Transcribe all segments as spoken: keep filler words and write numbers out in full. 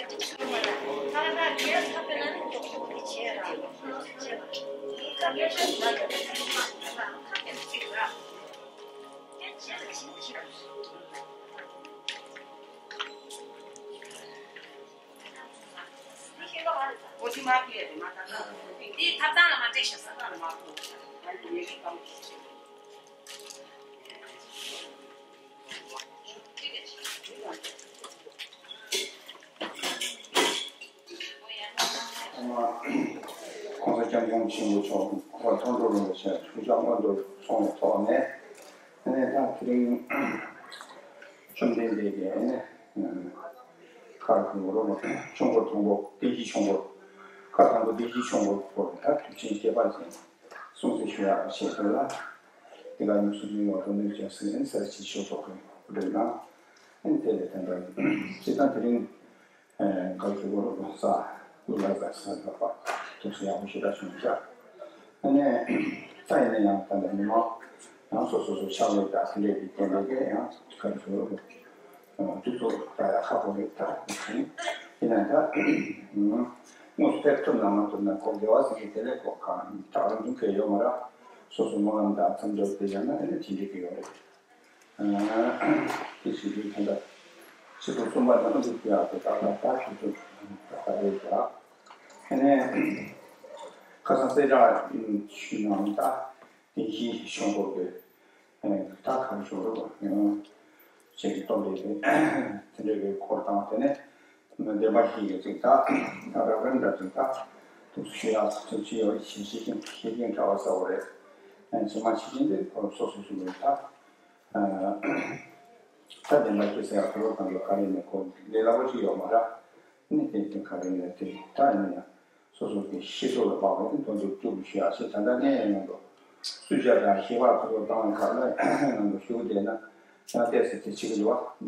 འདི་ཐབ་ཚང་ལ་མ་སྤྲད་ཤག་ས། ༸གོང་ས་༸སྐྱབས་མགོན་ཆེན་པོ་མཆོག་གོ་མཐོང་གྲོལ་རིན་པོ་ཆེ་ཐུགས་ཅག་མངོན་དུ་སོང་བའི་ཐོག་ནས། ཨ་ནི་ད་དེ་རིང་བཅོམ་ལྡན་འདས་ཀྱིས་ཨ་ནི་ཁར་ཁུ་རོ་ཆོས་འཁོར་དང་པོ་བདེན་བཞིའི་ཆོས་འཁོར། ཁར་དང་པོ་བདེན་བཞིའི་ཆོས་འཁོར་སྐོར་ད་དུས་ཆེན་བརྒྱད་པ་ཅན་གསུང་ཚིག་ཞུ་ཡག་བྱེད་དོན་ལ། དེ་ག་ཉམས་སུ་ལེན་བ་དོ་ནུས་ཀྱང་སྲིད་ཨན་སར་ཆེ་ཤོས་ཐོག་གི་འགྲོ་ན། ཨན་དེ་ལས་དེ་འདྲ་སྤྱི་བཏང་དེ་རིང་ག་རེ་ཞུ་དགོས་རེད། ས་ལུག་ལ་ས་ས་ལ་པ་ཐུགས་སུ་ཡག་པོ་ཞེ་དྲག་བྱུང་ཤག་ཨ་ནི་ད་ཡིན་ན་ཡང་ད་ལྟ་མི་མང་ཡང་སོ་སོ་སོ་ཕྱག་ལས་དང་དེ་འདྲས་ཀྱི་རྐྱེན་པས་ཀྱང་ཡང་ག་རེ་ཞུ་དགོས་རེད། དུས་ཚོད་ད་ཡག་ཁག་པོ་རེད། ད་ཡིན་ན་ད་དངོས་སུ་ཕེབས་ཐུབ་ན་མ་ཐུབ་ན་ཁོ་དགེ་བ་ཟེར་གྱི་དེ་ལས་ཁོ་གང་ད་རང་འདུན་གྱི་ཡོད་མ་རེད། སོ་སོ་སྨོན་ལམ་དང་མཚམས་སྦྱོར་དེ་ཡང་ན་ཨ་ནི་དེ་འདྲས་ཀྱི་ཡོད་རེད། དེ་བྱེད་དུས་ད་ལྟ་ཆེད་དུ་གསུམ་པ་དང་ཨ་འདུག་ཡག་གི་ཏག་ཏག་ཏག་ཞུ་ཐུབ་ཏག་ཏག་རེད་ཀྱང་། ཨ་ནི་ཁ་སང་གསལ་བསྒྲགས་ཞུས་ནའང་ད་བདེན་བཞིའི་ཆོས་འཁོར་གྱི་ད་ག་རེ་ཞུ་རུ་ཅིག་སྟོན་པའི་དེ་འདྲ་གི་སྐོར་དང་དེ་ནས་བདེན་པ་བཞི་གི་ཅིག་ད་ད་རབ་རིམ་འདྲ་ཅིག་ད་ཐུགས་སུ་ཆུད་ཡག་ཐུགས་ཆུད་ཡོད་ཞིང་ཤེས་ཤིང་ཤེས་ཀྱིན་བྲལ་བ་ཟེར་བ་རེད། ཇི་མ་ཇི་བཞིན་དུ་སོ་སོ་སོ་ལ་ད། ད་བདེན་པ་ཅིག་ཟེར་ཡག་ཐོ་རངས་གང་གི་ག་རེ་ནས་གོ་ལས་སླ་པོ་ཅིག་ཡོད་མ་རེད། ནི་དེ་དེ་ག་རེ་ནས་དེ་ད་ཡིན་ན་ཡང་སོ་སོ་གི་ཤེས་ཚོད་ལ་དཔག་པའི་དོན་དུ་བཅུག་པའི་ཞུ་ཡག་ཆེད་ད་ལྟ་གནས་ཡོད་ནང་དུ་སུས་བྱ་དང་ཞེས་པ་ཐོ་རངས་བཏང་བའི་ཁར་ལ་ནང་དུ་ཞུགས་བསྡད་ན་ཡང་ཏོག་ཙམ་དེ་ཆེ་གི་འདུག་བ།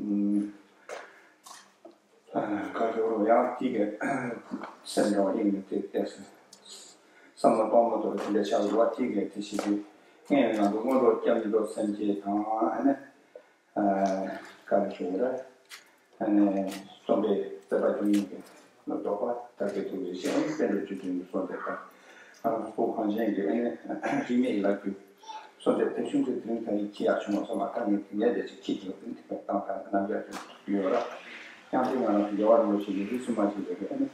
ག་རེ་རུང་ཡང་དེ་གི་སེམས་ནང་དབྱིངས་ནས་དེ་ཏོག་ཙམ་བསམ་བློ་གཏོང་མ་ཐུབ་པ་དེ་འདྲ་ཆགས་འདུག་བ། དེ་གི་དེ་བྱེད་དུས་གནས་ཡོད་ནང་དུ་སྔོན་འགྲོ་སྐྱབས་འགྲོ་སེམས་བསྐྱེད་དང་ཨ་ནི། བཀའ་ལ་ཞུ་ར། ཨ་ནི་སྟོན་པའི་བསྟན་པ་བཅུ་གཉིས་ཀྱི་རྫོགས་པ་དར་རྒྱས་ཐུབ་པའི་ཞིང་པཎ་གྲུབ་བཅུ་བདུན་གྱི་གསོལ་འདེབས་དང་། ང་རང་ཚོ་བོད་གངས་ཅན་གྱི་ཨ་ནི་རིས་མེད་ལ་རྒྱུ་གསོལ་འདེབས་དེ་ཆུང་དུས་དེ་རིང་ད་ཡིད་ཆེས་ཡག་བྱུང་བ་སོགས་ལ་ད་ངས་དེ་ངས་དེ་ཅིག་ཁྱི་དེ་ལ་དེ་དེ་བཏང་ད་རྣམ་རྒྱལ་དུ་ཡོད་ར། ཡང་དེ་ང་རང་ཚོ་རྒྱལ་བ་རིན་པོ་ཆེ་གི་རིས་སུ་མ་ཆད་པའི་ཨ་ནི།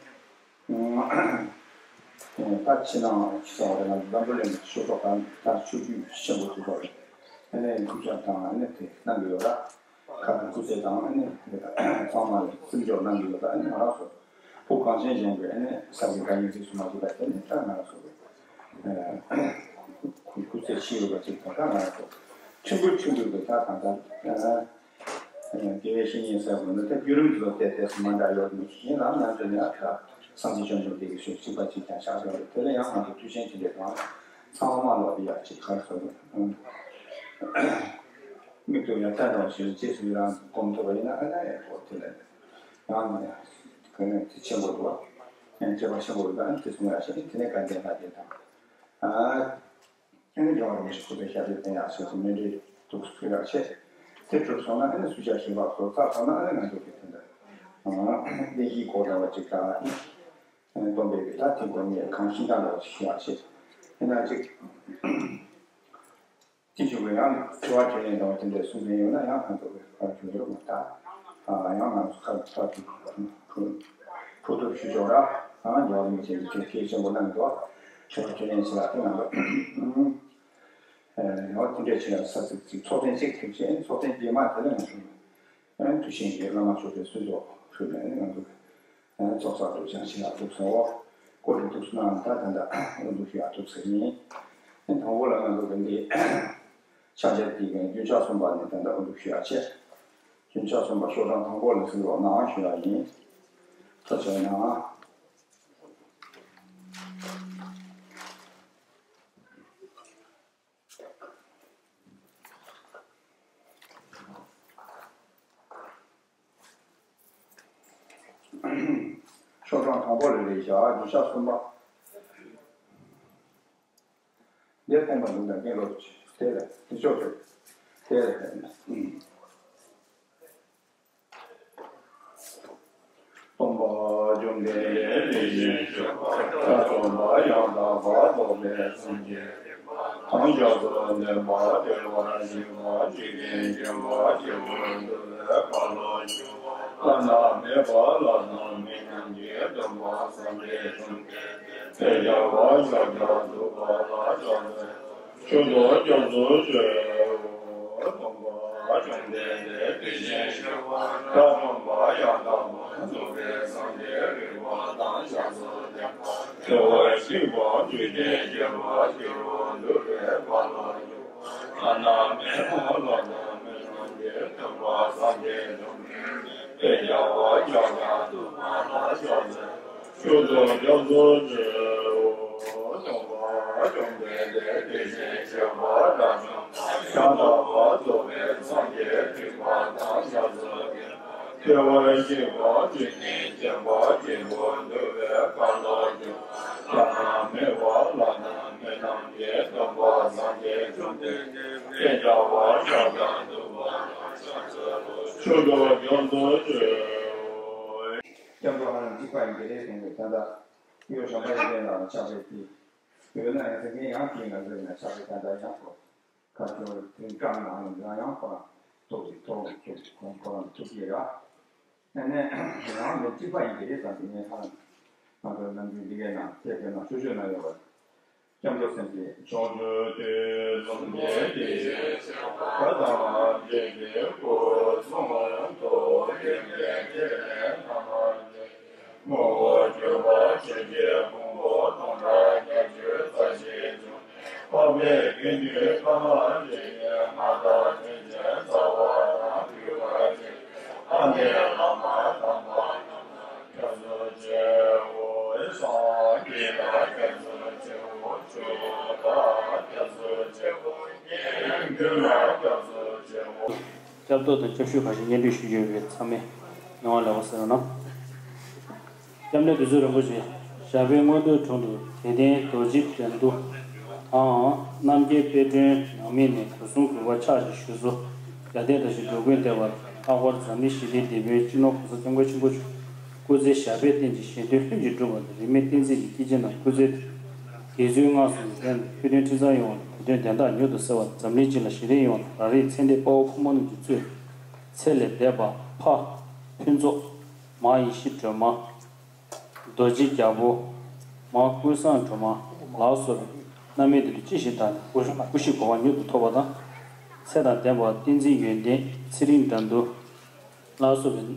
ད་ཕྱི་ནང་ཕྱི་ཚང་བ་རེད་ན་འཛམ་བུ་གླིང་གི་ཆོས་གྲོགས་དང་ད་ཆོས་བརྒྱུད་ཆེན་པོ་དེ་ཚོ་རེད། ཨ་ནི་སྐུ་ཞབས་དང་ཨ་ནི་དེ་གནང་གི་ཡོད་ལ། ཁ་ཐུག་སྐུ་ཚེ་དང་ཨ་ནི་ཚང་མ་ལ་སེམས་སྐྱོར་གནང་གི་ཡོད་ལ། ཨ་ནི་ང་རང་ཚོ་བོད་གངས་ཅན་ལྗོངས་ཀྱི་ཨ་ནི་ས་དགེ་བཀའ་རྙིང་རིས་སུ་མ་ཆད་པ་དེ་ནི་ད་ང་རང་ཚོ་གི་སྐུ་ཚེ་ཕྱི་ཡོད་པ་ཅིག་དང་ད་ང་རང་ཚོ་ཁྲིམས་དཔོན་ཁྲིམས་དཔོན་གྱི་ད་གང་ལྟར། དགེ་བའི་བཤེས་གཉེན་ཟེར་བ་ནི་ད་བརྒྱུད་རིམ་དུ་ཏོག་ཙམ་མ་འདྲ་ཡོད་མི་ཞིག་ཡིན་ལ། ང་ཚོ་ནི་ཨ་ཁ་སངས་རྒྱས་བཅོམ་ལྡན་འདས་ཀྱི་ཞུ་གཅིག་པ་གཅིག་ཀྱང་ཆགས་ཡོད་རེད། དེ་ལ་ཡང་ང་ཚོ་དུས་ཆེན་དེ་འདྲའི་དང་ཚང་མ་ལོག་ཡག་ཅིག་གར་སོང་། མིག་ཏུ་ཡང་ལྟ་འགྲོ་ཞིང་རྗེས་སུ་ཡི་རང་གོམ་ཐུབ་པ་ཡིན་ན་ཨ་ན་ཡང་ཐོག་དེ་ལ་ཡང་གོ་གནས་དེ་ཆེན་པོ་འདུག་བ། ཡང་སྤྱོད་པ་ཆེན་པོ་འདུག་ཨ་ནི་དེ་གསུང་ཡག་ཞིག་དེ་ནས་དགའ་ལྡན་ལྷ་བརྒྱུད་དང་། ཨ་ནི་རྒྱལ་བ་རིན་པོ་ཆེ་སྐུ་ཚེ་ཞབས་པད་བརྟན་ཡག་ཆེད་དུ་མཎྜལ་འདུག་སེ་ཕུལ་ཡག་ཆེད། དེ་གྲུབ་སོང་ན་ཨ་ནི་སུ་ཞབས་ཞུ་བ་ཚོ་ཚར་སོང་ན་ཨ་ནི་ང་ཚོ་གི་དེ་འདྲ་བདེན་བཞིའི་སྐོར་འདྲ་བ་ཅིག་དང་། སྟོན་པའི་གི་ད་དེ་སྐོར་ནས་གང་ཤེས་དང་འདྲ་བ་ཞིག་ཞུ་ཡག་ཆེད། དེ་ན་ཅིག་དེ་བྱུང་བའི་ཡང་དྲི་བ་དྲིས་ལན་དང་དེ་འདྲ་གསུང་མཁན་ཡོད་ན་ཡང་ང་ཚོ་གི་ཁ་བྱུང་ཡོད་མ་ད། ཡང་ང་ཚོ་ཁ་ཁ་ཕུ་ཐུབ་ཞུ་ཆོག་ར། ཡང་རྒྱལ་བ་རིན་པོ་ཆེ་གི་ཐུགས་ཆེན་པོ་གནང་འདུག་དྲི་བ་དྲིས་ལན་ཞུ་ཡག་དེ་ང་ཚོ། ཡང་དེ་འདྲ་བྱས་ན་ས་ཚིགས་ཚིག་ཚོགས་ཐེངས་གཅིག་ཐེབས་ཆེན་ཚོགས་ཐེངས་རྗེས་མ་དེ་ལ་ང་ཚོ་ཡང་དུས་ཆེན་གྱི་བླ་མ་མཆོག་སྲིད་གསོལ་ཚོགས་ཕུལ་ནས་ང་ཚོ་ཚོགས་བསགས་སྒྲུབ་བྱང་ཆེ་ལ་ཐུགས་སོང་འོ། སྐོར་རིགས་ཐུགས་སུ་གནང་ད་ད་ལྟ་འོ་འདུག་ཞུ་ཡག་ཐུགས་སུ་ཡིན། དང་པོ་ལ་ང་ཚོ་གི་འདི་ཕྱག་རྒྱ་དེ་གི་རྒྱུན་ཆགས་གསུམ་པ་ནས་ད་ལྟ་འོ་འདུག་ཞུ་ཡག་ཆེ། རྒྱུན་ཆགས་གསུམ་པ་ཤོག་གྲངས་དང་པོ་ལ་གཟིགས་རོགས་གནང་ཞུ་ཡག་ཡིན། ཐུགས་རྗེ་གནང་། ཤོག་གྲངས་དང་པོ་ལ་རེད་བཞག་རྒྱུན་ཆགས་གསུམ་པ། འདིར་བསྟན་པ་འདི་འདྲ་གནས་ལུགས་དེ་ལ་དེ་ཕྱོགས་དེ་དེ་ལ་བསྟན་ན། སྟོན་པ་ ལས་ལས་ལས་གཞན་སྤྱོད་པ་ལ་སྟོན་པ་ཡང་དག་པར་རྫོགས་པའི་སངས་རྒྱས་ཐམས་ཅད་སུ་བསྟན་པ་དེ་བར་གཤེགས་པ་འཇིག་རྟེན་མཁྱེན་པ་སྐྱེས་བུ་འདུལ་བའི་དཀའ་ཐུབ་སྤྱོད་པ་བླ་ན་མེད་པ་ལ་ནི་མི་རྣམས་ཀྱི་སྟོན་པ་སངས་རྒྱས་བཅོམ་ལྡན་འདས་དེ་རྒྱལ་བ་ཤཱཀྱ་ཐུབ་པ་ལ་ཕྱག་འཚལ་ལོ། མཆོད་དོ་སྐྱབས་སུ་མཆིའོ། སྟོན་པ་བཅོམ་ལྡན་འདས་དེ་བཞིན་གཤེགས་པ་དགྲ་བཅོམ་པ་ཡང་དག་པར་རྫོགས་པའི་སངས་རྒྱས་རིག་པ་དང་ཞབས་སུ་ལྡན་པ། དེ་བར་གཤེགས་པ་ཆོས་ཀྱི་སྐྱེས་བུ་སྐྱེས་བུ་འདུལ་བའི་དཀའ་ཐུབ་སྤྱོད་པ་བླ་ན་མེད་པ་ལ་ནི་མི་རྣམས་ཀྱི་སྟོན་པ་སངས་རྒྱས་བཅོམ་ལྡན་འདས་དེ་རྒྱལ་བ་ཤཱཀྱ་ཐུབ་པ་ལ་ཕྱག་འཚལ་ལོ། མཆོད་དོ་སྐྱབས་སུ་མཆིའོ། སྟོན་པ་བཅོམ་ལྡན་འདས་དེ་བཞིན་གཤེགས་པ་དགྲ་བཅོམ་པ་ཡང་དག་པར་རྫོགས་པའི་སངས་རྒྱས་རིག་པ་དང་ཞབས་སུ་ལྡན་པ། དེ་བར་གཤེགས་པ་ཆོས་ཀྱི་སྐྱེས་བུ་སྐྱེས་བུ་འདུལ་བའི་དཀའ་ཐུབ་སྤྱོད་པ་བླ་ན་མེད་པ་ལ་ནི་མི་རྣམས་ཀྱི་སྟོན་པ་སངས་རྒྱས་བཅོམ་ལྡན་འདས་དེ་རྒྱལ་བ་ཤཱཀྱ་ཐུབ་པ་ལ་ཕྱག་འཚལ་ལོ། མཆོད་དོ་སྐྱབས་སུ་མཆིའོ། སྐྱབས་འགྲོ་ཧ་ལམ་གཅིག་པ་ཡིན་པའི་རེད་དེ་ནས་ད་ལྟ་གཡོ་བྱམས་པ་ཡོན་ཏན་ལ་ཕྱག་དཔེ་དེ་ཡོད་ན་ཡང་ཟེར་མཁན་ཡང་དེའི་ང་ཚོའི་ན་ཕྱག་དཔེ་ད་ལྟ་ཡང་ཁོ་ཁ་ཆོ་དེ་བཀྲམ་ནའང་ཡང་ཡང་ཁོ་རང་ཐུགས་ཀྱི་ཐོག་ནས་ཁྱོད་ཁོང་ཁོ་རང་ཐུགས་ཀྱི་ར། ཨ་ནས་རང་ནས་གཅིག་པ་ཡིན་པའི་རེད་ཟེར་དེ་ནས་ཧ་ལམ་ང་ཚོའི་ནམ་རྒྱུན་འདི་གའི་ནང་ཁྱེད་ཀྱི་ནང་ཤོད་ཤོད་ན་ཡོད་པ། སྐྱབས་འགྲོ་སེམས་བསྐྱེད། ཕྱོགས་བཅུའི་དུས་གསུམ་གྱི་དེ་བཞིན་གཤེགས་པ་དང་བཅས་པའི་སྐུ་གསུང་ཐུགས་མཁྱེན་པའི་ཐད་ནས་ཐ་མལ་པའི་ངོ་བོ་གྱུར་པ་ཆོས་ཀྱི་ཕུང་པོ་སྟོང་ཕྲག་བརྒྱད་ཅུ་རྩ་བཞི་འབྱུང་གནས་འཕགས་པའི་དགེ་འདུན་དཀའ་ལས་ཀྱིས་མངའ་བདག་མཁན་ཆེན་རྩ་བ་དང་གུས་པ་ཆེ། ཨ་ནེ་བླ་མ་དམ་པ་རྣམས་ལ་སྐྱབས་སུ་མཆིའོ། སངས་རྒྱས་ལ་སྐྱབས་སུ་མཆིའོ། ཆོས་ལ་སྐྱབས་སུ་མཆིའོ། དགེ་འདུན་ལ་སྐྱབས་སུ་མཆིའོ། སྐྱབས་ཏོག་དང་སྐྱབས་ཞུ་ཁ་ཤས་སྙན་སྒྲོན་ཞུ་རྒྱུ་ཡོད་པས་ཚང་མས་མྱོང་བ་ལེགས་པ་གསན་རོགས་གནང་། སྐྱབས་གནས་དུས་གསུམ་རིན་པོ་ཆེ། ཞབས་པད་མངོན་མཐོའི་དྲུང་དུ་དད་ལྡན་རྡོ་རྗེ་དགྲ་འདུལ་དང་། རྣམ་རྒྱལ་དཔལ་སྒྲོན་ནང་མི་ནས་སྒོ་གསུམ་གུས་པ་ཕྱག་བཞེས་ཞུས་སོ། རྒྱལ་བསྟན་དར་ཞིང་འགྲོ་ཀུན་བདེ་བར། ལྷག་པར་འཛམ་གླིང་ཞི་བདེའི་དེད་དཔོན་སྤྱི་ནོར་༸གོང་ས་༸སྐྱབས་མགོན་ཆེན་པོ་མཆོག་སྐུ་ཚེ་ཞབས་པད་བརྟན་ཅིང་གཞན་དོན་ལྷུན་གྱིས་འགྲུབ་པ་དང་། རིས་མེད་བསྟན་འཛིན་གྱི་སྐྱེས་ཆེན་རྣམས་སྐུ་ཚེ་དེ་དགེ་ཚུལ་སྔགས་སྲུང་གི་དོན་དང་ཕན་ཕན་ཕྲུག་ཚང་ཡོང་བ་དང་། བོད་དོན་བདེན་མཐའ་མྱུར་དུ་གསལ་བ་དང་། འཛམ་གླིང་སྤྱི་ལ་ཞི་བདེ་ཡོང་བ་དང་། རང་རིགས་ཚེ་འདས་དཔའ་བོ་ཕོ་མོ་རྣམས་ཀྱི་གཙོས་ཚེ་ལས་འདས་པ་ཕ་ཕུན་ཚོགས། མ་ཡེ་ཤེས་སྒྲོལ་མ། རྡོ་རྗེ་རྒྱལ་པོ། མ་ཀུན་བཟང་སྒྲོལ་མ་ལ་སོགས་པའི་རྣམ་སྨིན་དེ་དུས་ཅི་ཞིག་བཏང་ནས་སྐུ་སྐུ་གཤེགས་གོ་འཕང་མྱུར་དུ་ཐོབ་པ་དང་། ཚེ་དང་ལྡན་པ་བསྟན་འཛིན་ཡོན་ཏན་ཚེ་རིང་དགྲ་འདུལ་ལ་སོགས་པའི་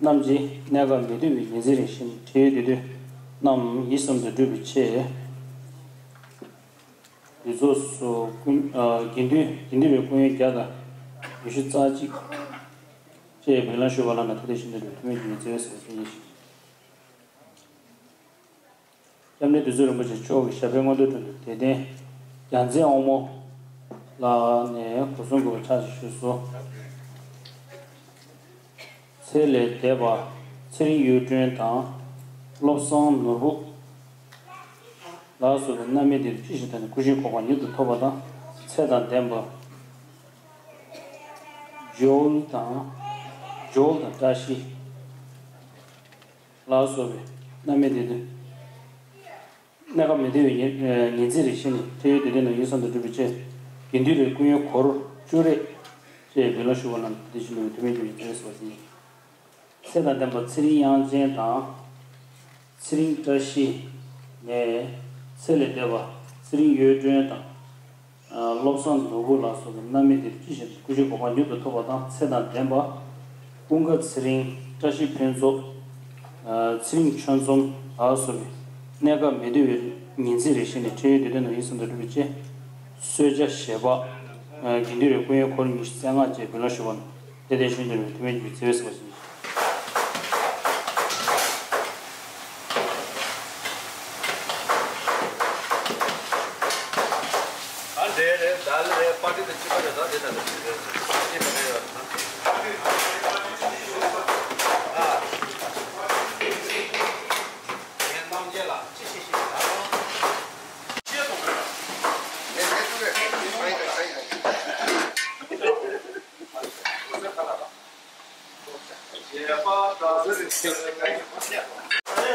རྣམ་འབྱེད་གནས་སྐབས་མི་སྡོད་པའི་ཉི་ཚེ་རིང་ཞིང་བགྲེས་ཡོལ་དུས་དུས་རྣམས་ཡིད་གསུམ་དུ་འགྲུབ་པའི་ཆེད། ཡུལ་ཚོགས་སུ་ཀུན་ཨ་དགེ་འདུན་དགེ་འདུན་པའི་སྐུ་ཡོན་བརྒྱ་དང་ཉི་ཤུ་རྩ་གཅིག་བཅས་སྨོན་ལམ་ཞུ་བ་ལ་ན་ད་ལྟའི་ཞིང་དུ་འགྲོ་ཐུན་མིན་གྱི་ཉི་ཚེ་བའི་ཟེར་བ་ཞིག་ཡིན་ཞིང་། སྐྱབས་གནས་དུས་གསུམ་རིན་པོ་ཆེ་མཆོག་གི་ཞབས་པད་མངོན་མཐོའི་དྲུང་དུ་དད་ལྡན་རྒྱལ་མཚན་དབང་མོ་ལགས་ནས་སྒོ་གསུམ་གུས་པ་ཕྱག་བཞེས་ཞུས་སོ། ཚེ་ལས་འདས་པ་ཚེ་རིང་གཡུ་སྒྲོན་དང་བློ་བཟང་ནོར་བུ་ལ་སོགས་པའི་རྣམ་སྨིན་དེ་དུས་ཅི་ཞིག་བཏང་ནས་སྐུ་གཤེགས་གོ་འཕང་མྱུར་དུ་ཐོབ་པ་དང་། ཚེ་དང་ལྡན་པ་ཇོལ་དང་ཇོལ་དང་བཀྲ་ཤིས་ལ་སོགས་པའི་རྣམ་སྨིན་དེ་དུས། གནས་སྐབས་མི་བདེ་བའི་ཉེན་ཉེན་ཚེ་རིང་ཞིང་ནས་བགྲེས་ཡོལ་དུས་དུས་ན་ཡིད་གསུམ་དུ་འགྲུབ་པའི་ཆེད། དགེ་འདུན་པའི་སྐུ་ཡོན་སྒོར་བཅུ་རེ་བཅས་སྨོན་ལམ་ཞུ་བ་རྣམས་དེ་བཞིན་དུ་ཐུན་མིན་གྱི་ཡོན་ཏན་སོགས་ཡིན། ཚེ་དང་ལྡན་པ་ཚེ་རིང་དབྱངས་ཅན་དང་། ཚེ་རིང་བཀྲ་ཤིས་ནས་ཚེ་ལས་འདས་པ་ཚེ་རིང་གཡུ་སྒྲོན་དང་། བློ་བཟང་ནོར་བུ་ལ་སོགས་པའི་རྣམ་སྨིན་དེ་ཅི་བཞིན་དུ་སྐུ་གཤེགས་གོ་འཕང་མྱུར་དུ་ཐོབ་པ་དང་། ཚེ་དང་ལྡན་པ་ཀུན་དགའ་ཚེ་རིང་། བཀྲ་ཤིས་ཕུན་ཚོགས། ཚེ་རིང་ཆོས་འཛོམས་ལ་སོགས་པའི་གནས་སྐབས་མི་བདེ་བའི་ཉེན་ཚེ་རིང་ཞིང་ནས་བགྲེས་ཡོལ་དུས་དུས་ན་ཡིད་གསུམ་དུ་འགྲུབ་པའི་ཆེད། གསོལ་ཇ་བཞེས་པ། དགེ་འདུན་པའི་སྐུ་ཡོན་སྒོར་ཉི་ཤུ་རྩ་ལྔ་བཅས་སྨོན་ལམ་ཞུ་བ་རྣམས་དེ་དེ་བཞིན་དུ་ཐུན་མིན་གྱི་ཡོན་ཏན་སོགས་ཡིན། ཨ་འདྲེ་རེད། ད་ལེ་རེད། པ་ཏི་དང་ཕྱི་པ་རེད། ད་དེ་ད་ལེ་རེད། ཨ་ཅེ་པ་རེད་ཡོད་ད། ཨ། ངས་རྣམ་རྒྱལ་ལ་ཅི་ཞིག་ཞིག་ད་རུང་ཤེས་སོང་། ངས་ངས་ཐུག་རེད། ཨ་ཡིན་ད་ཨ་ཡིན་ད། ཨ་ཡིན་ད། ཨ་ཡིན་ད།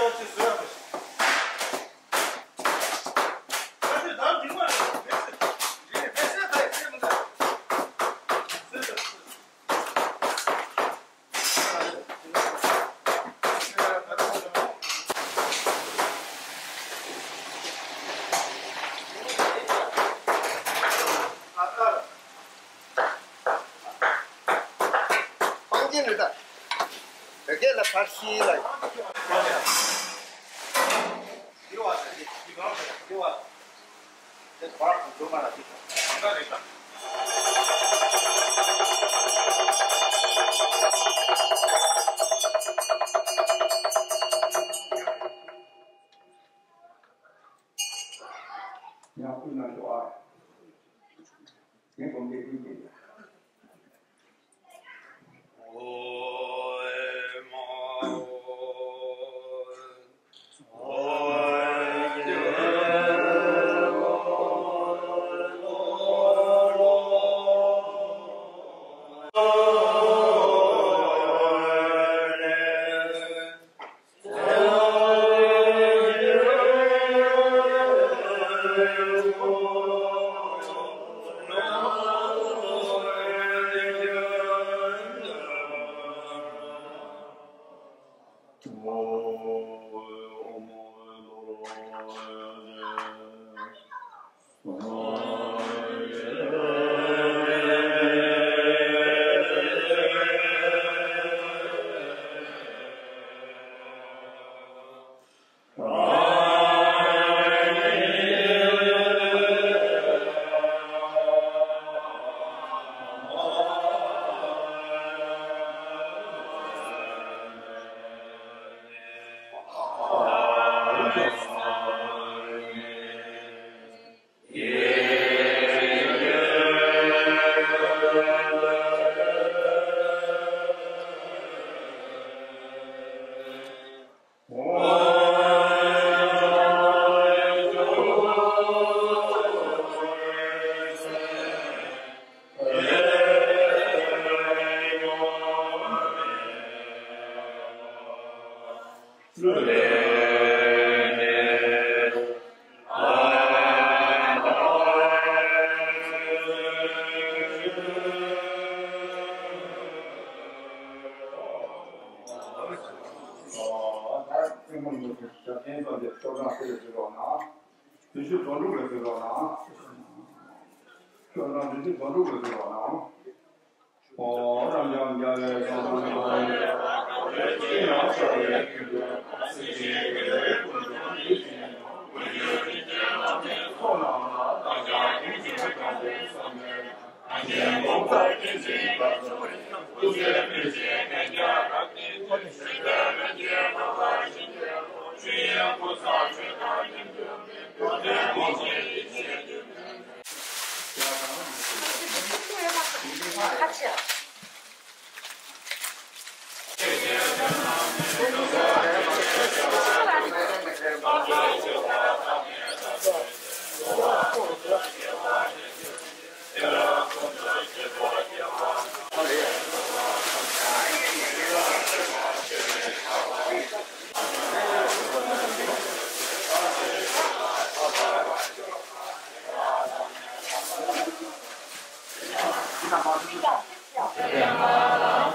ལ་བར་ཤིང་ལ། འདི་བར་འགྲོ་མ་ལ་འདི་གང་ལྟར་རེད་དམ། ཡང་ཀུན་ན་ཞོག་ཨ། ངས་སྒོམ་དེ་ཀུན་གྱིས།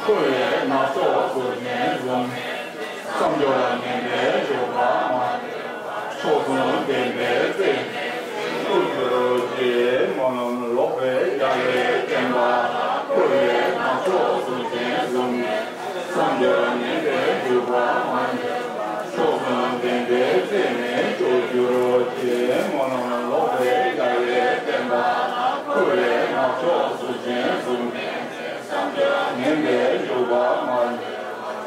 འཁོར་བའི་ནག་ཕྱོགས་སུ་ངན་བཟུང་། བསམ་སྦྱོར་ངན་པས་འཇུག་པ་མ། མཆོག་གསུམ་ལྡན་པའི་རྩེ་ནས་སྤྲུལ་གྱུར་ཅིག་སྨོན་ལམ་ལོག་པའི་རྒྱ་ལས་བསྟན་པ། འཁོར་བའི་ནག་ཕྱོགས་སུ་ངན་བཟུང་། བསམ་སྦྱོར་ངན་པས་འཇུག་པ་མ། མཆོག་གསུམ་ལྡན་པའི་རྩེ་ནས་སྤྲུལ་གྱུར་ཅིག་སྨོན་ལམ་ལོག་པའི་རྒྱ་ལས་བསྟན་པ། འཁོར་བའི་ནག་ཕྱོགས་སུ་ངན་བཟུང་། ངན་པས་འཇུག་པ་མ།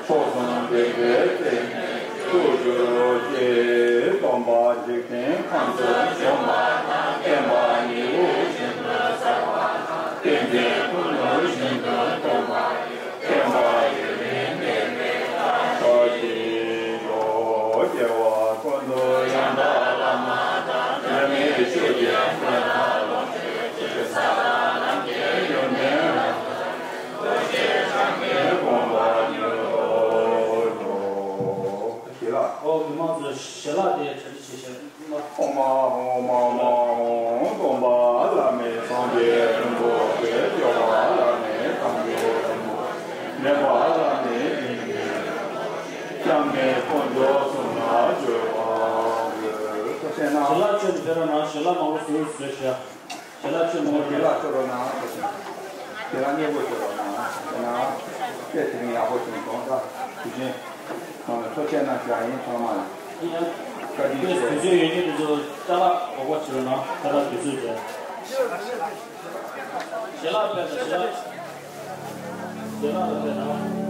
མཆོག་གསུམ་ལྡན་པའི་རྩེ་ནས་སྤྲུལ་གྱུར་ཅིག་སྟོན་པ་འཇིག་རྟེན་ཁམས་སུ་བྱོན་པ་དང་། བསྟན་པ་ཉི་འོད་བཞིན་དུ་གསལ་བ་དང་། བསྟན་པའི་ཕུང་པོ་བཞིན་དུ་སྟོན་པ། བསྟན་པ་ཡུན་རིང་གནས་པའི་བཀའ་བཞིན་དུ། སྐྱེ་བ་ཀུན་ཏུ་ཡང་དག་བླ་མ་དང་། འབྲལ་མེད་ཆོས་ཀྱི་མཐུ་རྣམས་ལོངས་སྤྱོད་ཅིང་། ས་དང་ལམ་གྱི་ཡོན་ཏན་རབ་ཏུ། ཐུགས་རྗེས་བསྐྱངས་ཏེ་བསྒོམ་པ་ཉིད་དོ། ཞེས་ལ། ཨོ་མི་མང་ཚོས་ཞལ་ལག་དེ་གྲ་སྒྲིག་བྱེད་ཤག་ཨོ་མ་ཨོ་མ་མ་ཨོ། སྟོན་པ་བླ་མེད་སངས་རྒྱས་རིན་པོ་ཆེ། སྐྱོབ་པ་བླ་མེད་དམ་ཆོས་རིན་པོ་ཆེ། འདྲེན་པ་བླ་མེད་བདེ་གཤེགས་རིན་པོ་ཆེ། སྐྱབས་གནས་དཀོན་མཆོག་གསུམ་ལ་བརྗོད་པ་འདོད། ཞལ་ལག་མཆོད་ནས་ཕེབས་རོགས་གནང་། ཞལ་ལག་མང་པོ་བཟོས་བཟོས་ཤག་ཞལ་ལག་མཆོད་མང་པོ་ཞལ་ལག་མཆོད་རོགས་གནང་། ཞལ་ལག་མཉེས་པོ་མཆོད་རོགས་གནང་། ཞལ་ལག་དཔེ་དེ་རིང་ཡག་པོ་བྱུང་སོང་ད། དུས་ཆེན་ཚང་མས་ཐུགས་རྗེ་གནང་བྱ་ཡིན། ཚང་མ་ལ་ཡིན་ཡང་བཀའ་དྲིན་དུས་ཆེ། ཚོད་ཡོད་མཁན་དེ་ཚོ་ཅ་ལག་འོག་པ་བྱེད་རོགས་གནང་། ད་ལྟ་དུས་ཚོད་བྱས། ཞལ་ལག་ཕེབས་དང་། ཞལ་ལག་ཞལ་ལག་ལ་ཕེབས་དང་།